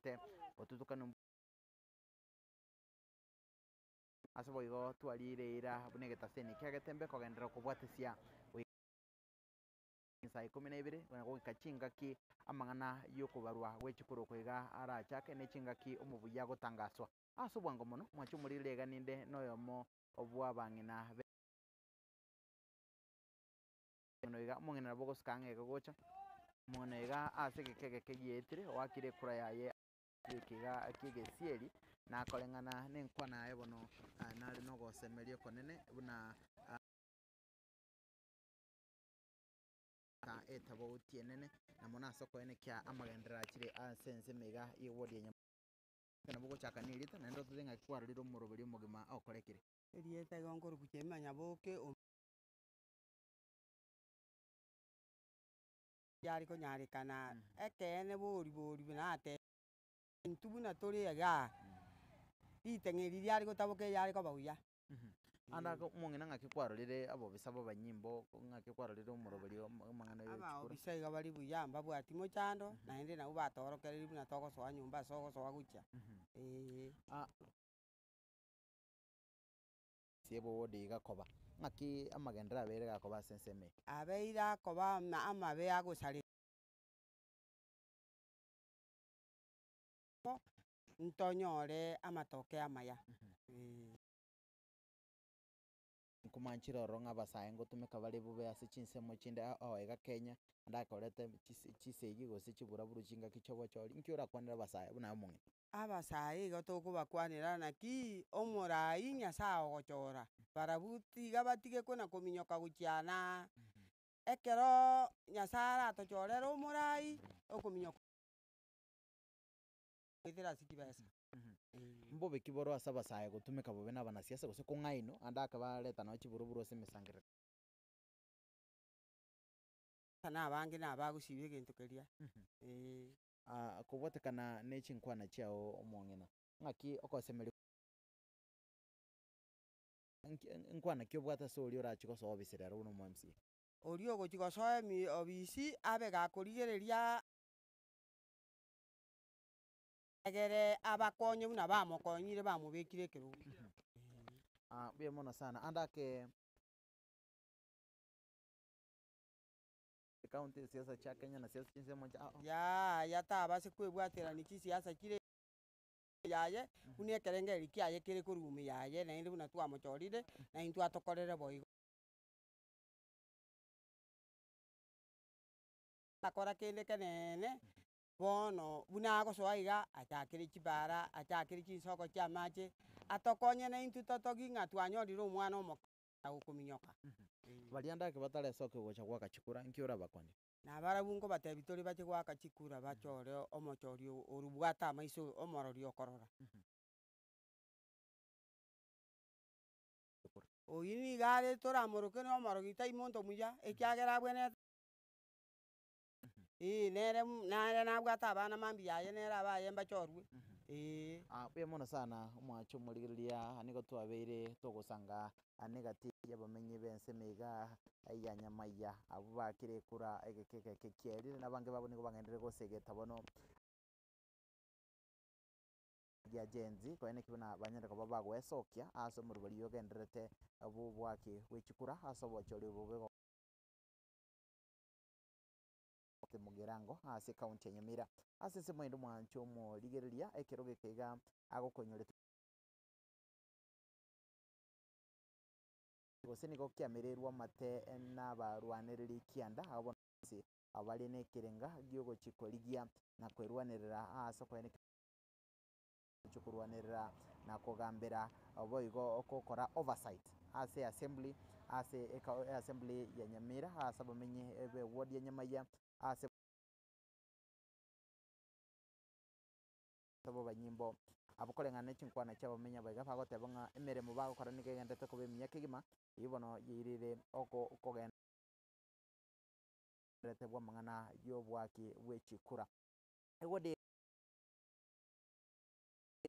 ogendererete gotutukana Ase boigo twarire eira buna egetaseni kia getembe kogenderera kobwatesia goika chinsaa ikomi na ibere na goika chingaki amang'ana y'okobarwa gwe chikorokwa iga arachake ne chingaki omobuya agotangaswa. Ase obwango mono mwanche omorire iga ninde noyomo bw'abang'ina be iga omong'ina nabo ogosuka ang'e iga gocha omong'ina iga ase egeka egeke giaetire oakire ekura yaye. Ekiga ki'egesieri, na koreng'ana nenkwana yaye bono nare nogosemeria okonene buna etabauti enene, na mono ase okoenekia amagenderero achire ase ensemo iga y'eward ya Nyamosi. Nabo ogochaka nerieta naende ototebie ng'aki kwarorire omoroberi omogima okorekire. Erieta igo nkorokwa Jemima Nyaboke o. Riare konyarekana ekeene bori bori buna ate. Intwe buna tore igaa, riteng'e eri riare gotaboka eyare koba buya. Ande ake omong'ina ng'aki kwarorire abobisa b'abanyimbo, ng'aki kwarorire omoroberi amang'ana ya chikura? Abaobisa iga bare buya, mbabwati mochando, naende nabwo batorokereiri buna togosoa nyomba ase ogosoa gochia, eeh. Ase ewodi iga koba, ng'aki amagenderero abeire gakoba ase ensemo eye? Abeire akoba amabe agosareka. Ntonyore amatoke amaya. Nkomanchire ororo ng'a abasae ngotumeka bare bobe ase chinsemo chinde ao iga Kenya, naende akorete chisegi gose chiburaburu chingaki chia obochori, nki orakwanere abasae buna aye omong'ina? Abasae igo tokobakwanera naki omorai Nyasaye ogochora, barabwo tiga batige kona kominyoka gochia naa, ekeroo Nyasaye aratochorere omorai, okominyoka. Goetera ase chibesa. Mbobe ki borwe ase abasae gotumeka bobe na abanasiasa gose kong'ainwa ande ake bareta nonye chiburuburu ase emesangererekano? Na abange nabagosiba egento keria, eh. Kobwatekana ne chinkwana chiao omong'ina, ng'aki ogosemeria nkwana ki obwate ase oria orache gosoa obisi rero buna omo MCA? Oria ogochia gosoa emi obisi abe gakorigereria. Egere abakonye buna bamokonyire bamobekire ekerogo. Ah, mbuya mono sana. Ande ake Ekaunti siasa chia Kenya na siasa chinsemo chia ao. Yaya tabase kwebwaterania chisiasa chire yaye buna ekerengererio kiaye kere korwa ime yaye naende buna twamochorire na intwe atokorere boigo. Akora kende keneene. Bono buna agosoa iga, achakere chibara, achakere chinsoko chi'amache, atokonye naintwe totogi ng'a twanyorire omwana omoke okominyoka. Baria ndake bataresoke gocha goaka chikura, nki orabakwanie? Nabarabwo nkobatebia tore bache goaka chikura bachore omochori orobwate amaiso omorori okorora. Oyio nigo are toramoroke nomorogi tai monto muya, ekiagera abwenerete. Eeh nere nere nabwate abana mambia yaye nere abaye mbachorwe eeh. Mbuya mono sana omwanche omorigereria, nigo twabeire togosanga negati y'abamenyi b'ensemo iga ya Nyamaiya, abwo bakire ekura egeka egeke kiaerire, na abange babo nigo bagenderire gosegeta bono gia Gen Z, koeneki buna banyare koba bagoesokia ase omorweri ogendererete bw'oboaki bwe chikura ase obochori obo. Mugirango ase ekaunti ya Nyamira. Ase ensemo ende omwancho omorigereria ekerogo eke iga agokonyorete gose nigo kiamererwe amate nabarwanereri kianda abwo bono bonsi bare nekerenga giogochi korigia na kwerwanerera ase okoeneki gochia korwanerera na kogambera boigo gokora oversight ase assembly ase assembly ya Nyamira ase abamenyi be ward ya Nyamaiya ase abanyimbo abwo koreng'ana ne chinkwana chia abamenyi aba iga bagoteba ng'a emeremo bagokora nigo egenderete koba emiya kegima, eyio bono yairire oko okogenda bwa amang'ana ya oboaki bwe chikura. Eward.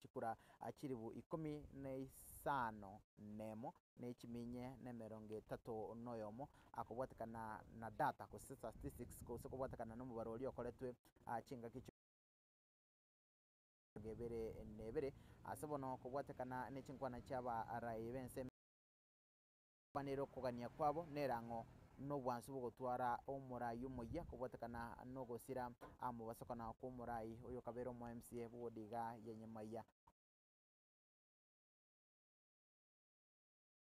Chikura chilifu ikomi na isano nemo, ne chiminye na emerongo etato na oyomo, akobwatekana na data gose statistics gose kobwatekana nomobaro oria okoretwe chingaki. 22 ase bono kobwatekana ne chinkwana chi'abarai b'ensemo Kwanera okogania kwabo nerang'o nobwansu bw'ogotwara omorai omoyia kobwatekana nogosira amobasokana kw'omorai oyokabere omo MCA bw'ewodi iga ya Nyamaiya.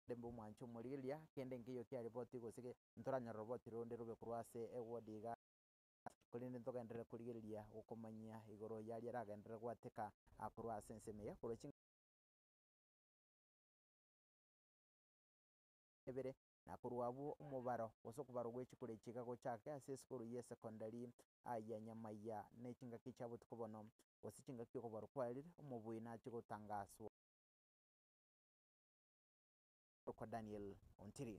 Ndembe omwanche omorigereria kende nkeiyo kiariboti gose ntoranyora roboti ronde robe korwa ase ewodi iga korende ntogenderere korigereria gokomanyia igoro yaria aragenderere gwateka korwa ase ensemo eye korwa Ebere, na korwa abwo omobaro gose okobarwa gwe chikura echi iga gochake ase esukuru y'esekondari ya Nyamaiya ne chingaki chia botuko bono, gose chingaki okobarwa kwaerire, omobui nache gotangaswa. Korokwa Daniel Ontiri.